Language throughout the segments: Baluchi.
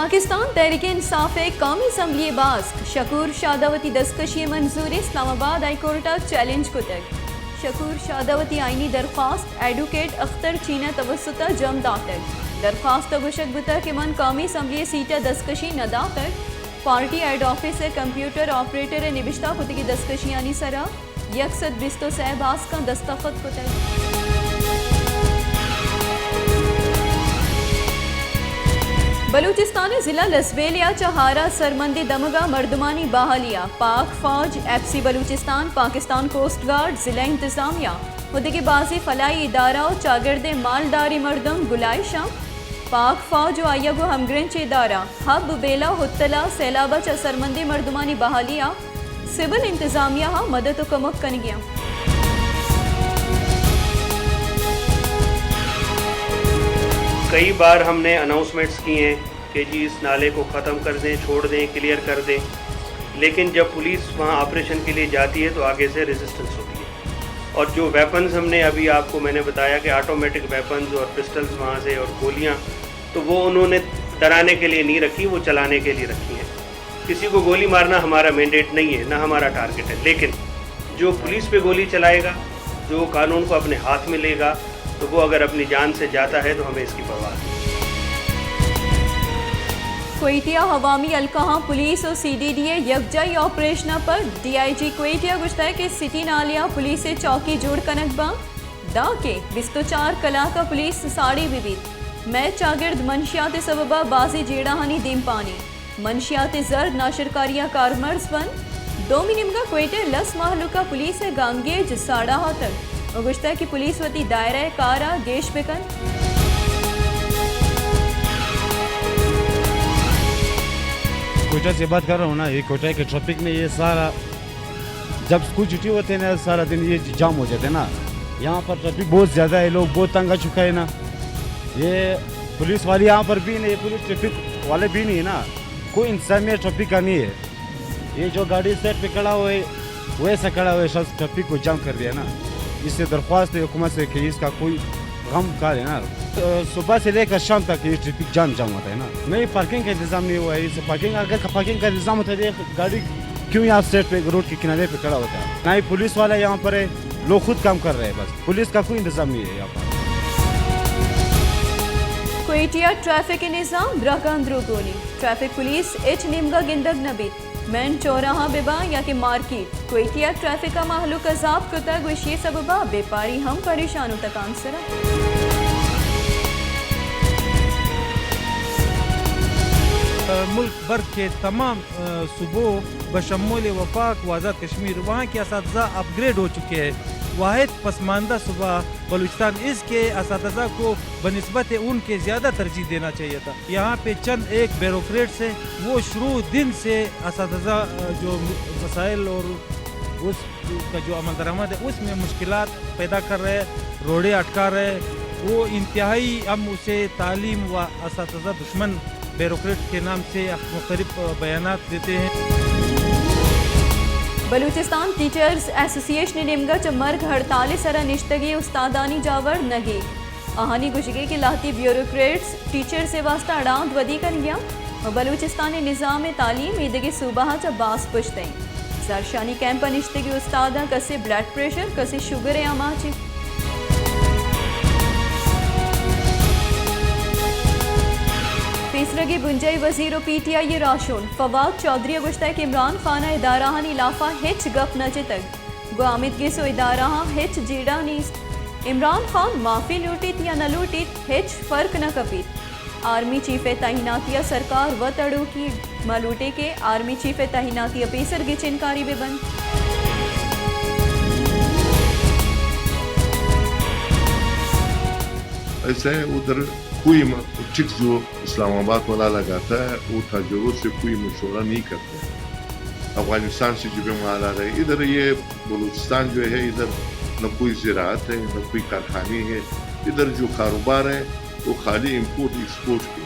پاکستان تحریک انصاف ءِ قومی اسمبلی ءِ باسک شکور شاد ءَ وتی دزکشی ءِ منظوری اسلام آباد ہائی کورٹ ءَ چیلنج کتگ۔ شکور شاد ءَ وتی آئینی درخواست ایڈووکیٹ اختر چین ءِ توسط ءَ جم داتگ۔ درخواست ءَ گوشگ بوتگ کہ من قومی اسمبلی ءِ سیٹ ءَ دزکشی نہ داتگ، پارٹی ہیڈ آفس ءِ کمپیوٹر آپریٹر ءِ نبشتہ کتگی دزکشیانی سرا یک سد بیست ءُ سئے باسکاں دستخط کتگ۔ بلوچستان ءِ ضلع لسبیلہ ءَ چہ ہارا سرمندی دمگا مردمانی بحالی ءَ پاک فوج، F C Balochistan, Pakistan coast guard, ضلع انتظامیہ ءُ دگہ بازیں فلاحی ادارہ ءُ چاگردیں مالداری مردم گلائیشاں۔ پاک فوج ءُ آئی ءَ گوں ہمگرنچ ادارہ حب، بیلہ، ہتل ءَ سیلاب ءَ چہ سرمندیں مردمانی بحالی ءَ سول انتظامیہ ءَ مدد ءُ کمک کنگی اَنت۔ کئی بار ہم نے اناؤنسمنٹس کی ہیں کہ جی اس نالے کو ختم کر دیں، چھوڑ دیں، کلیئر کر دیں، لیکن جب پولیس وہاں آپریشن کے لیے جاتی ہے تو آگے سے ریزسٹنس ہوتی ہے۔ اور جو ویپنز ہم نے ابھی آپ کو میں نے بتایا کہ آٹومیٹک ویپنز اور پسٹلز وہاں سے اور گولیاں، تو وہ انہوں نے ڈرانے کے لیے نہیں رکھی، وہ چلانے کے لیے رکھی ہیں۔ کسی کو گولی مارنا ہمارا مینڈیٹ نہیں ہے، نہ ہمارا ٹارگٹ ہے، لیکن جو پولیس پہ گولی چلائے گا، جو قانون کو اپنے ہاتھ میں لے گا، تو وہ اگر اپنی جان سے جاتا ہے تو ہمیں اس کی پرواہ نہیں۔ کوئٹہ ءَ عوامی حلقہاں پولیس ءُ سی ڈی ڈی ءِ یکجائی آپریشن ءَ پد ڈی آئی جی کوئٹہ ءَ گوشتگ کہ سٹی نالے ءَ پولیس ءِ چوکی جوڑ کنگ باں، دانکہ بیست ءُ چار کلاک ءَ پولیس ساڑی بہ بیت۔ مئے چاگرد منشیات ءِ سبب ءَ بازیں جیڑہانی دیمپان اِنت۔ منشیات ءِ زر ناشرکاری ءَ کارمرز بنت۔ دومی نیمگ ءَ کوئٹہ ءِ لس مہلوک ءَ پولیس ءِ گنگیج ساڑا آتگ ءُ گوشتگ کہ پولیس وتی دائرہ ءِ کار ءَ گیش بہ کنت۔ کوئٹہ سے بات کر رہا ہوں نا، یہ کوئٹہ کے ٹریفک میں یہ سارا جب اسکول چھٹی ہوتے ہیں نا، سارا دن یہ جام ہو جاتے ہیں نا۔ یہاں پر ٹریفک بہت زیادہ ہے، لوگ بہت تنگ آ چکا ہے نا۔ یہ پولیس والے یہاں پر بھی نہیں، یہ پولیس ٹریفک والے بھی نہیں ہے نا، کوئی انتظامیہ ٹریفک کا نہیں ہے۔ یہ جو گاڑی سائڈ پہ کھڑا ہوا ہے، ویسا کھڑا ہوا ہے، شخص ٹریفک کو جام کر دیا نا۔ اس سے درخواست ہے حکومت سے کہ اس کا کوئی غم کا ہے نا۔ صبح سے لے کر شام تک یہ ٹریفک جام جام ہوتا ہے نا۔ نہیں، پارکنگ کا انتظام نہیں ہوا ہے۔ اس پارکنگ، اگر پارکنگ کا انتظام ہوتا ہے، تو یہ گاڑی کیوں یہاں سائڈ پہ، روڈ کے کنارے پہ کھڑا ہوتا ہے؟ نہ ہی پولیس والا یہاں پر ہے، لوگ خود کام کر رہے ہیں بس۔ پولیس کا کوئی انتظام نہیں ہے یہاں پر۔ کوئٹہ ءَ ٹریفک ءِ نظام برگ ءَ اندروگونی، ٹریفک پولیس ہچ نیمگ ءَ گندگ نہ بیت۔ مین چوراہاں بہ باں یا کہ مارکیٹ، کوئٹہ ءَ ٹریفک ءَ مہلوک عذاب کتگ ءُ ایشی ءِ سبب ءَ بیپاری ہم پریشان ءُ تکانسر اَنت۔ ملک بھر کے تمام، آ، صوبوں بشمول وفاق و آزاد کشمیر وہاں کے اساتذہ اپ گریڈ ہو چکے ہیں۔ واحد پسماندہ صوبہ بلوچستان اس کے اساتذہ کو بنسبت ان کے زیادہ ترجیح دینا چاہیے تھا۔ یہاں پہ چند ایک بیوروکریٹس ہیں، وہ شروع دن سے اساتذہ، آ، جو مسائل اور اس کا جو عمل درآمد ہے، اس میں مشکلات پیدا کر رہے، روڑے اٹکا رہے، وہ انتہائی، ہم اسے تعلیم و اساتذہ دشمن بیوروکریٹ کے نام سے مختلف بیانات دیتے ہیں۔ بلوچستان ٹیچرز ایسوسی ایشن ءِ نیمگ ءَ چہ مرگ ہڑتال ءِ سرا نشتگیں استادانی جاور نگیگ۔ آہانی گوشگ ءَ کہ لہتے بیوروکریٹس ٹیچرز ءِ واستہ اڑاند ودی کنگ ءَ اَنت ءُ بلوچستان ءِ نظام تعلیم ایدگہ صوبہ ءَ چہ باز پشت ءَ اِنت۔ زہرشانی کیمپ ءَ نشتگیں استاداں کسے بلڈ پریشر، کسے شوگر ءِ آماچ اِنت۔ پیسرگیں بنجاہی وزیر ءُ پی ٹی آئی ءِ راہشون فواد چوہدری ءَ گوشتگ کہ عمران خان ءَ ادارہانی لاف ءَ ہچ گپ نہ جتگ۔ گوں آمید گس ءُ ادارہاں ہچ جیڑہ نیست۔ عمران خان معافی لوٹیت یا نہ لوٹیت، ہچ فرق نہ کپیت۔ آرمی چیف ءِ تعیناتی ءَ سرکار وت اڑوکی، ما لوٹیں کہ آرمی چیف ءِ تعیناتی ءَ پیسر گچین کاری بہ بنت۔ ایسا ہے، ادھر کوئی م-، ٹھیک جو اسلام آباد والا لگاتا ہے، وہ تاجروں سے کوئی مشورہ نہیں کرتے۔ افغانستان سے جو بھی مال آ رہا ہے، ادھر یہ بلوچستان جو ہے، ادھر نہ کوئی زراعت ہے، نہ کوئی کارخانے ہیں۔ ادھر جو کاروبار ہے، وہ خالی امپورٹ ایکسپورٹ کے۔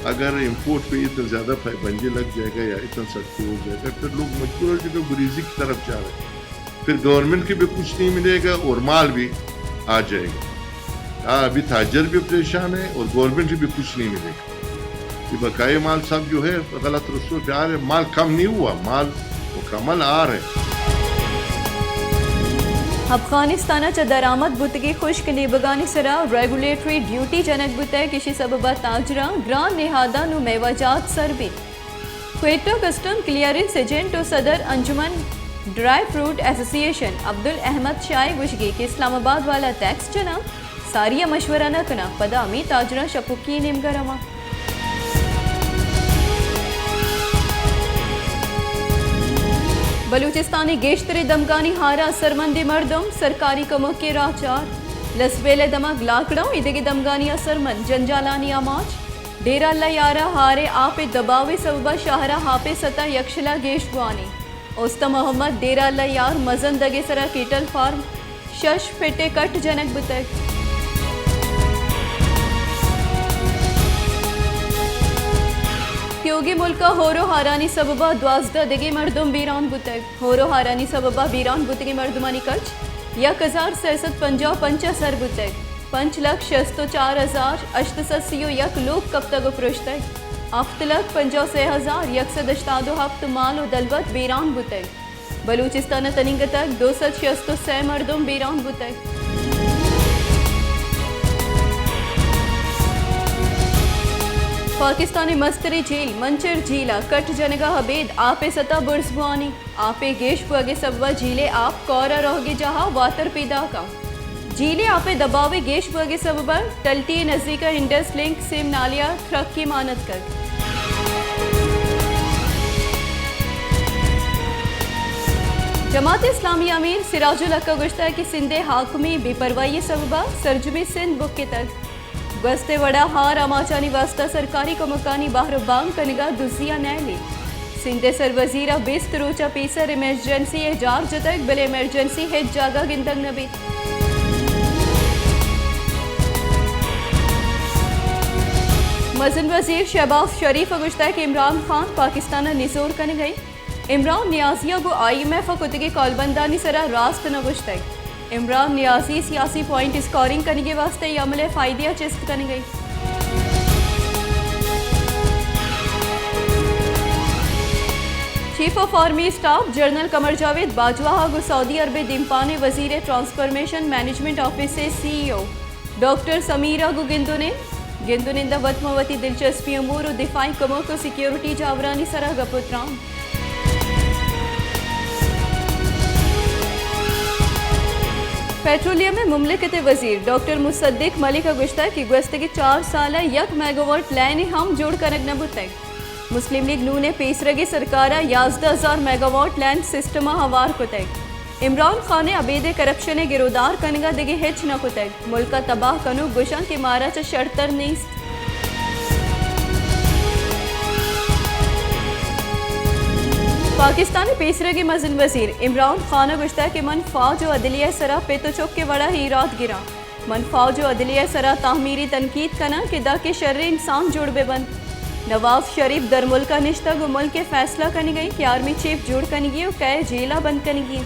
اگر امپورٹ پہ اتنا زیادہ پابندی لگ جائے گا یا اتنا سختی ہو جائے گا، پھر لوگ مجبور ہو جائے گا، گریزی کی طرف جا رہے ہیں۔ پھر گورنمنٹ کو بھی کچھ نہیں ملے گا اور مال بھی آ جائے گا۔ ہاں، ابھی تاجر بھی پریشان ہے اور گورنمنٹ کو بھی کچھ نہیں ملے گا۔ کہ بقایا مال سب جو ہے غلط رسو جا رہے، مال کم نہیں ہوا، مال مکمل آ رہے۔ افغانستان ء چہ درآمد بوتگیں خشک نیبگانی سرا ریگولیٹری ڈیوٹی جنگ بوتگ، ایشی سبب ء تاجراں گران نہاداں نوں میوہ جات سر بیت۔ کوئٹہ کسٹم کلیئرنس ایجنٹ و صدر انجمن ڈرائی فروٹ ایسوسی ایشن عبدالاحمد شاہ ء گوشگی کہ اسلام آباد والا ٹیکس جناں، ساری ء مشورہ نہ کناں، پدا ہمے تاجراں شپکی نیمگا رواں۔ بلوچستان ء گیشتریں دمگانی ہارا اثرمندیں مردم، سرکاری کمک ء راہ چار۔ لسبیل ء دمگ لاک ڈاؤن، ایدگہ دمگانی اثرمند جنجالانی آماچ۔ ڈیرہ اللہ یار ء ہار ء آپ ء دباؤ ء سبب ء شہر ء آپ ء سطح یکشلا گیش بوانی۔ اوستہ محمد ڈیرہ اللہ یار مزن دگ ء سرا کیٹل فارم شش فٹ ء کٹ جنگ بوتگ۔ تیوگیں ملک ء ہور و ہارانی سبب ء دوازدہ دگہ مردم بیران بوتگ۔ ہور و ہارانی سبب ء بیران بوتگیں مردمانی کچ یک ہزار سئے سد پنجاہ و پنچ ء سر بوتگ۔ پنچ لکھ شست و چار ہزار ہشت سد سی و یک لوگ کپتگ و پرشتگ۔ ہفت لکھ پنجاہ و سئے ہزار یک سد ہشتاد و ہپت مال و دلوت بیران بوتگ۔ بلوچستان ء تنینگتگ دو سد شست و سئے مردم بیران بوتگ۔ پاکستان ء مستریں جھیل منچر جھیل ء کٹ جنگ ء ابید آپ ء سطح برز بوانی۔ آپ ء گیش بوگ ء سبب ء جھیل ء آپ کور ء روگ ء جاہ ء واتر پیداک انت۔ جھیل ء آپ ء دباؤ ء گیش بوگ ء سبب ء ٹلٹی ء نزیک ء انڈس لنک سیم نالے ء ترکی مان اتکگ۔ جماعت اسلامی ء امیر سراج الحق ء گوشتگ کہ سندھ ء حاکمیں بے پرواہی ء سبب ء سرجمیں سندھ بکتگ۔ گوست ء وڑا ہار آماچانی واستہ سرکاری کمکانی بہر ء بانگ کنگ ء دزی ء نئیلیت۔ سندھ ء سروزیر ء بیست روچ ء پیسر ایمرجنسی ء جار جتگ، بلے ایمرجنسی ہچ جاگہ گندگ نہ بیت۔ مزن وزیر شہباز شریف ء گوشتگ کہ عمران خان پاکستان ء نزور کنگ ء انت۔ عمران نیازی ء گوں آئی ایم ایف ء کتگیں کالبندانی سرا راست نہ گوشتگ۔ عمران نیازی سیاسی پوائنٹ اسکورنگ کنگ ء واستہ اے عمل ء فائدہ ء چست کنگ ء انت۔ Chief of army staff general Qamar Javed Bajwa ء گوں سعودی عرب ء دیمپان ء وزیر ء ٹرانسفارمیشن مینجمنٹ آفس ء سی ای او ڈاکٹر سمیر ء گوں گند ء نند، گند ء نند ء وت ماں وتی دلچسپی امور ء دفاعی کمک ء سیکورٹی جاورانی سرا گپ ء تران۔ پیٹرولیم ء مملکت ء وزیر ڈاکٹر مصدق ملک ء گوشتگ کہ گوستگیں چار سال ء یک میگاواٹ لین ء ہم جوڑ کنگ نہ بوتگ۔ مسلم لیگ نون ء پیسرگیں سرکار ء یازدہ ہزار میگاواٹ لین سسٹم ء ہوار کتگ۔ عمران خان ء ابید ء کرپشن ء گرودار کنگ ء دگہ ہچ نہ کتگ۔ ملک ء تباہ کنوک گوشاں کہ مارا چہ شرتر نیست۔ پاکستان ء پیسرگیں مزن وزیر عمران خان ء گوشتگ کہ من فوج ء عدلیہ ء سرا پت ء چک ء وڑا ایراد گراں۔ من فوج ء عدلیہ ء سرا تاہمیری تنقید کناں کہ داں کہ شریں انسان جوڑ بہ بنت۔ نواز شریف درملک ء نشتگ ء ملک ء فیصلہ کنگی کہ آرمی چیف جوڑ کنگی ء کئے جیل ء بند کنگی۔